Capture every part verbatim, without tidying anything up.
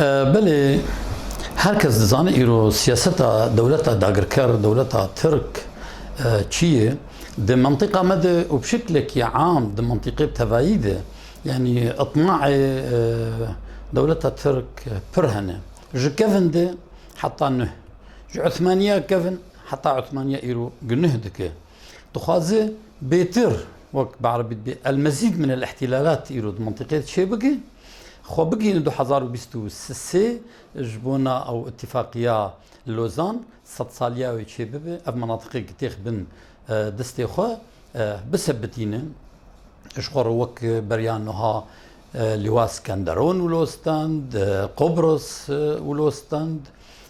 E, belê, her kes dizane îro siyaseta dewleta dagirker, dewleta Tirk, e, çi ye? Di mentiqa me de û bi şeklekî am di mentiqê tevayî de, yanî itmaê, e, dewleta Tirk pir hene. Ji kevin de heta nuh. Ji Osmaniya kevin heta Osmaniya îro gunuh dike. Dixwaze bêtir, wek bi erebî dibê, el-mezîd min el-îhtîlalat îro di mentiqê de çêbike. Xwe bigihîne du hezar û bîst û sê ji bona ew îtîfaqiya Lozan, sedsaliya wê çêbibe, ev menatiqê gitêx bin, e, destê xwe, e, bisebitîne. Ji xwe re wek beriya nuha, e, Lîwa Skenderon wilo stend, e, Qobros, e, wilo stend,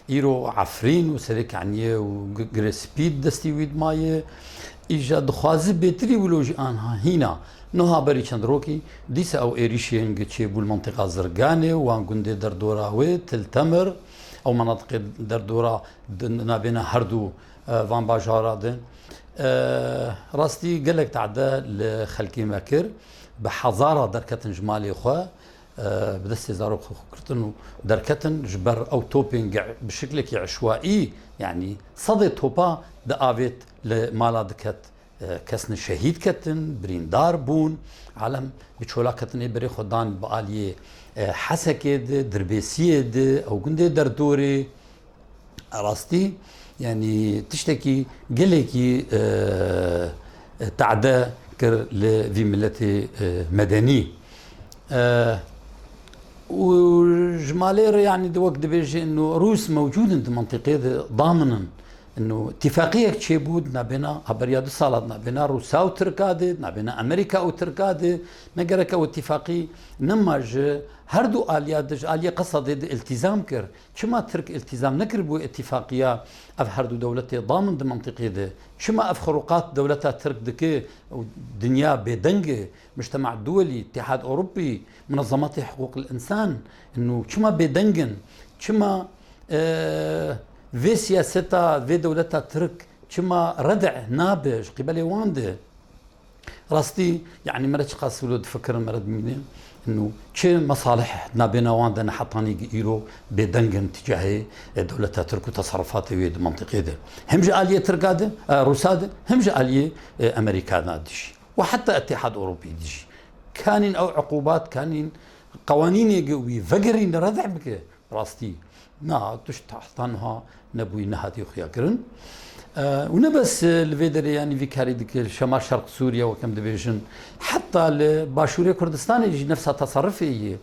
îro Efrîn û Serêkaniyê û G-, Girê Spî di destî wî dimaye. Îja dixwaze bêtirî wilo jî anha hîna. Nuha berî çend rokî dîsa ew êrîşên gi çêbû li mentiqa Zirganê û wan gundê derdora wê, Til Temir, ew menatiqê derdora di nabêna her du, e, van bajara de. E, rastî gelek tade li xelkê me kir. Bi hezara derketin ji malê xwe, e, bi destê zarok xwe girtin û derketin. Ji ber ew topên ge-, bi şiklekî eşwaî, yanî sedê topa diavêt li mala diket. E, kesne şehîd ketin, birîndar bûn. Alem bi çolaketinê berê xwe dan bi aliyê, e, Hesekê de, Dirbêsiyê de, ew gundê derdorê. Rastî, yanî tiştekî gelekî, e, e, tade kir li vî miletê, e, medenî. E, û ji malê re, yanî di wek dibêje, ino Rûs mewcûd in di mentiqê de, damin in. Ino îtîfaqiyek çêbû di nabêna, ha beriya du sala di nabêna Rûsa û Tirka de, di nabêna Amerîka û Tirka de, ne gerek ew îtîfaqî nema ji her du aliya de, ji aliyê Qesedê de îltîzam kir. Çima Tirk îltîzam nekiribû îtîfaqiya ev her du dewletê damin di mentiqê de? Çima ev xuruqat dewleta Tirk dike û dinya bêdeng e? Mujtema duwelî, Îtîhad Ewropî, munezematê hiqûqil însan, ino çima bêdeng in? Çima, e, vê siyaseta vê dewleta Tirk çima red'e nabe ji qîbelê wan de? Rastî, yanî, me re çiqas wilo difikirin, me re dimîne, ino çi mesalih nabêna wan de ne hetanî gi îro bêdeng in tîcahê, e, dewleta Tirk û teserrufatê wê di mentiqê de. Hem ji aliyê Tirka de, e, Rûsa de, hem ji aliyê, e, Amerîkana de jî. Û heta Îtîhad Ewropî de jî. Kanîn ew uqubat, kanîn qewanînê gi wî vegerîne, red'e bike. Rastî, na, tişt heta niha nebûyî, nehatiye xuyakirin. E, û ne bes, e, li vê derê, yanî vî karî dike, li Şemal Şerq Sûriye, wek em dibêjin, heta li Başûrê Kurdistanê jî nefsa teserrufê yê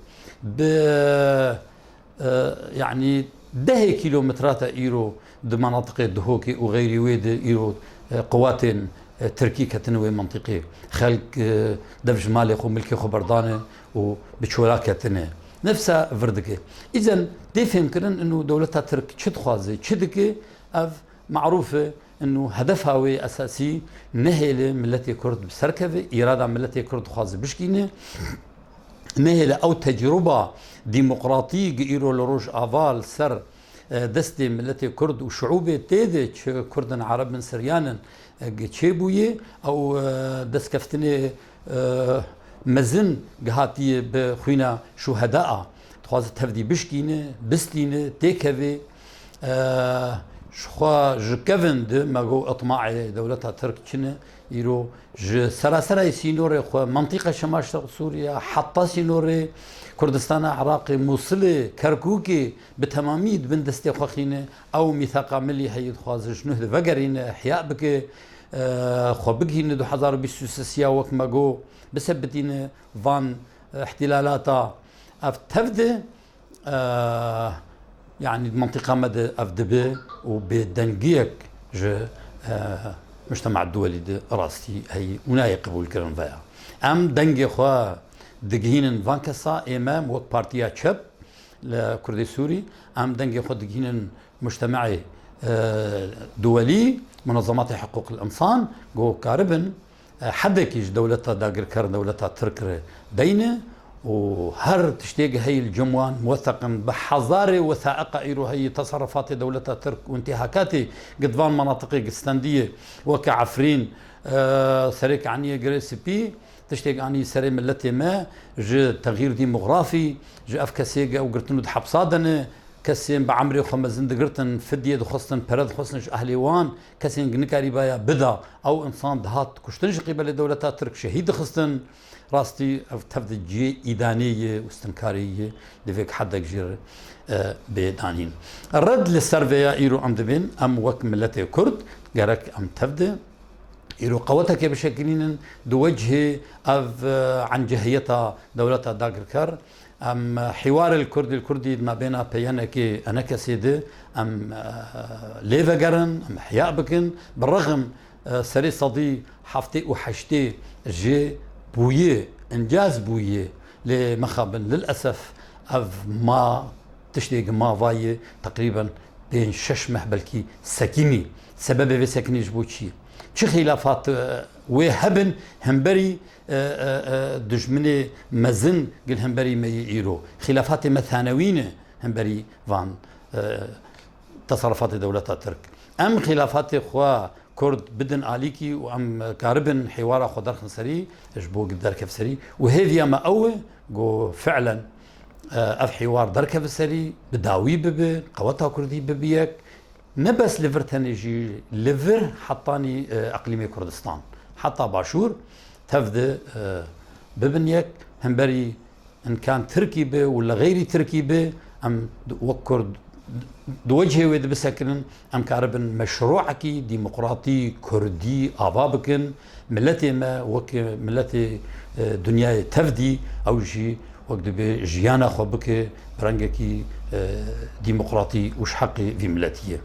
bi, e, yanî dehê kîlometrata îro di menatiqê Duhokê û xeyrî wê de îro, e, quwatên, e, Tirkî ketine wê mentiqê. Xelk, e, dev ji malê xwe, milkê xwe berdane û bi çolak ketine. Nefsa vir dike. Îzen tê fêmkirin ino dewleta Tirk çi dixwaze, çi dike, ev marûf e, ino hedefa wê esasî nehêle miletê Kurd bi ser keve, îrada miletê Kurd dixwaze bişkîne, nehêle ew tecrûba demokratî gi îro li Rojava li ser, e, destê miletê Kurd û şiûbê tê de, çi Kurd in, Ereb in, Siryan in, e, gi çêbûye, ew, e, destkeftinê, e, mezin gihatiye bi xwîna şuheda a. Dixwaze tevdî bişkîne, bistîne, têkeve. E, ji xwe ji kevin de me got, itmaê dewleta Tirk çi ne, îro ji seraserayê sînorê xwe, mentiqa Şemal Şerq Sûriye, heta sînorê Kurdistana Iraqê, Mûsilê, Kerkûkê bi temamî di bin destê xwe xîne. Ew mîthaqa milî heye, dixwaze ji nuh de vegerîne, ihya bike, e, xwe bigihîne du hezar û bîst û sê ya, wek me got, bisebitîne van, e, îhtîlalata. Ev tev de, e, yanî di mentiqa me de ev dibe û bêdengiyek ji, e, mujtema duwelî de rastî heyî û nayê qebûlkirin veya. Em dengê xwe digihînin van kesa, ê me wek partiya çep li Kurdê Sûrî, em dengê xwe digihînin mujtemeyê, e, duwelî, munezematê hiqûqil însan, ku karibin, e, hedekî ji dewleta dagirker, dewleta Tirk re deyne û her tiştê gi heyî li cem wan muwetheq in. Bi hezarê wethaiqa îro heyî teserrufatê dewleta Tirk û întîhakatê gi di van menatiqê gi stendiye, weke Efrîn, e, Serêkaniyê, Girê Spî, tiştêk anî serê miletê me, ji texyîr demografî, ji ev kesê ew girtin û di hepsa de ne, kesên bi emrê xwe mezin digirtin, fidyê dixwestin, pere dixwestin ji ehlê wan, kesên nikarîbaya bida, ew însan dihat kuştin ji qîbelê dewleta Tirk, şehîd dixistin. Rastî ev tev di cihê îdanê ye û stinkarê ye, divê hedek jê re, e, bê danîn. Red li ser vêya îro em dibên, em wek miletê Kurd gerek em tev de îro qewetekê bişekilînin, di wecihê ev, e, encehiyeta dewleta dagirker, em, e, hîwarê li Kurdî li Kurdî di nabêna P Y N K'ê, E N K'ê de em, e, lê vegerin, em ihya bikin, bi rexim, e, serê sedî heftê û heştê jê bûye, incaz bûye, lê mixabin lil esef ev ma tiştê gi ma vayê teqrîben pênc şeş meh belkî sekinî. Sebebê vê sekinî ji bo çi ye? Çi xîlafat, e, wê hebin hemberî, e, e, e, dijminê mezin gil hemberî me yê îro? Xîlafatê me thanewî ne hemberî van, e, teserrefatê dewleta Tirk. Em xîlafatê xwe Kurd bidin alîkî û em karibin hêwara xwe derxin serî, ji bo derkev serî. Û hêviya me ew e, ku fi'len, e, ev hêwar derkeve serî, bi dawî bibe, qeweta Kurdî bibe yek. Ne bes li vir tenê jî, li vir hetanî, e, eqlîmê Kurdistan, heta Başûr, tev de, e, bibin yek, hemberî in kan Tirkî be û li xeyrî Tirkî be, em wek Kurd di wecihê wê de bisekinin, em karibin meşrûekî demokratî, Kurdî ava bikin. Miletê me wek miletê, e, dinyayê tev dî, ew jî wek dibe jiyana xwe bike bi rengekî, e, demokratî û ji heqê vî miletî ye.